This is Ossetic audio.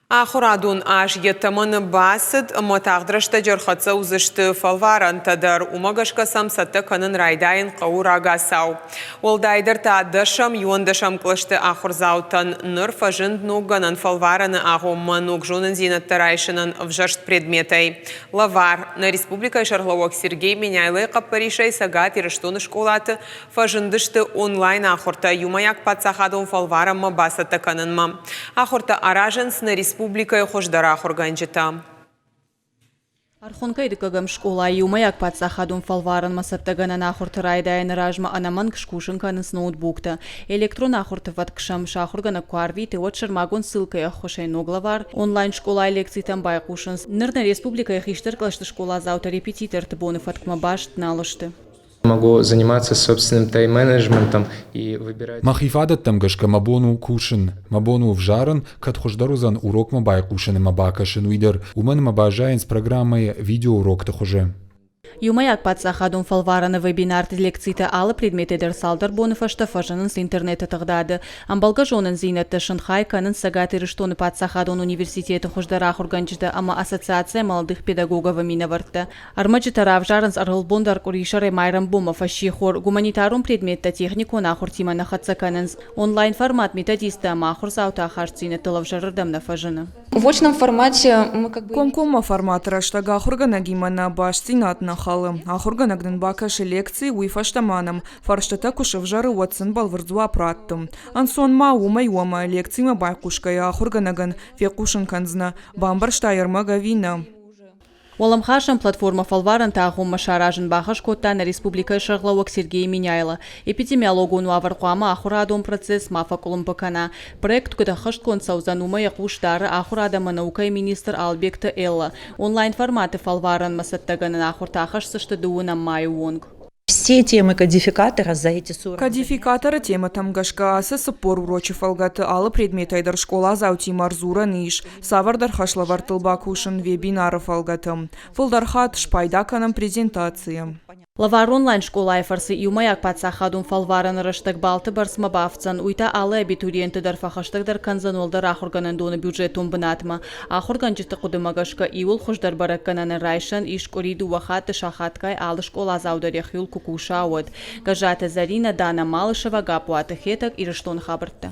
Ахуырадон аз йӕ тӕмӕны бацыд ӕмӕ тагъд рӕстӕджы ӕрхӕццӕ уыдзысты фӕлварӕнтӕ дӕр. Уымӕ гӕсгӕ сӕм цӕттӕ кӕнын райдайын хъӕуы рагацау. Уӕлдайдӕр та дӕсӕм, иуӕндӕсӕм кълӕсты ахуырдзаутӕн ныр фӕзынд ноггӕнӕн фӕлварӕны агъоммӕ ног зонындзинӕдтӕ райсынӕн ӕвзӕрст предметӕй. Лӕвар. Нӕ республикӕйы сӕргълӕууӕг Сергей Меняйлойы хъӕппӕрисӕй Цӕгат Ирыстоны скъолаты Фӕзындысты онлайн-ахуыртӕ иумӕйаг паддзахадон фӕлварӕнмӕ бацӕттӕ кӕнынмӕ. Ахуыртӕ аразынц нӕ республикӕйы хуыздӕр ахуыргӕнджытӕ. Архонкӕйы дыккӕгӕм скъолайы иумӕйаг паддзахадон фӕлварӕнмӕ цӕттӕгӕнӕн ахуырты райдайӕны размӕ ӕнӕмӕнг скусын кӕнынц ноутбуктӕ. Электрон ахуырты фӕтк сӕм сӕ ахуыргӕнӕг куы арвиты, уӕд сӕрмагонд ссылкӕйы ӕххуысӕй ног лӕвар онлайн-скъолайы лекцитӕм байхъусынц. Ныр нӕ республикӕйы хистӕр кълӕсты скъоладзаутӕ репетиторты боны фӕткмӕ баст нал сты. Могу заниматься собственным тайм-менеджментом и выбирать. Мӕхи фадӕттӕм гӕсгӕ мӕ бон у кусын, мӕ бон у ӕвзарын, кӕд хуыздӕр уыдзӕн урокмӕ байхъусын ӕмӕ бакӕсын, уый дӕр, уымӕн ӕмӕ баззайынц программӕйы видеоурокты хуызы. Иумӕйаг паддзахадон фӕлварӕны вебинарты лекцитӕ алы предметӕй дӕр цалдӕр боны фӕстӕ фӕзынынц интернеты тыгъдады. Ӕмбӕлгӕ зонындзинӕдтӕ сын хай кӕнынц Цӕгат Ирыстоны паддзахадон университеты хуыздӕр ахуыргӕнджытӕ ӕмӕ Ассоциация молодых педагогов-ы минӕвӕрттӕ. Ӕрмӕджытӕ равзарынц ӕрвылбон дӕр къуырисӕрӕй майрӕмбонмӕ фӕссихор. Гуманитарон предметтӕ техникон ахуыртимӕ нӕ хӕццӕ кӕнынц. Онлайн-формат методисттӕ ӕмӕ ахуырдзауты ахастдзинӕдтыл ӕвзӕрырдӕм нӕ фӕзыны. В очном формате мы как бы. Комкоммӕ форматы рӕстӕг ахуыргӕнӕгимӕ нӕ бастдзинад нӕ хӕлы. Ахуыргӕнӕг нын бакӕсы лекци, уый фӕстӕ ма нӕм фарстытӕ куы сӕвзӕры, уӕд сын бӕлвырд дзуапп ратты. Ӕнцон ма уымӕй у ӕмӕ лекцимӕ байхъусгӕйӕ ахуыргӕнӕгӕн фехъусын кӕндзынӕ, бамбӕрстай ӕрмӕг ӕви нӕ. Уӕлӕмхасӕн платформӕ фӕлварӕнты агъоммӕ саразын бахӕс кодта нӕ республикӕйы сӕргълӕууӕг Сергей Меняйло. Эпидемиологон уавӕр хъуамӕ ахуырадон процесс ма фӕкъуылымпы кӕна. Проект куыд ӕххӕстгонд цӕудзӕн, уымӕ йӕ хъус дары ахуырад ӕмӕ наукӕйы министр Албегты Эллӕ. Онлайн-форматы фӕлварӕнмӕ цӕттӕгӕнӕн ахуыртӕ ахӕсдзысты дыууынӕм майы онг. Все темы кодификатора за эти 40 Кодификаторы темӕтӕм гӕсгӕ ацы 40 урочы фӕлгӕты алы предметӕй дӕр скъоладзаутимӕ ӕрдзурӕн ис цавӕрдӕр хӕслӕвӕрдтыл бакусын вебинары фӕлгӕты. Фылдӕр хатт спайда кӕнӕм презентацийӕ. Лӕвар онлайн-скъолайы фӕрцы иумӕйаг паддзахадон фӕлварӕны рӕстӕг баллты бӕрцмӕ бафтдзӕн, уый та алы абитуриенты дӕр фӕхӕстӕгдӕр кӕндзӕн уӕлдӕр ахуыргӕнӕндоны бюджетон бынатмӕ. Ахуыргӕнджыты хъуыдымӕ гӕсгӕ, иууыл хуыздӕр бӕрӕггӕнӕнӕн райсӕн ис къуыри дыууӕ хатты сахатгай алы скъоладзау дӕр йӕхиуыл куы куса, уӕд. Гӕззаты Зӕринӕ, Дана Малышева, Гаппуаты Хетӕг, Ирыстоны хабӕрттӕ.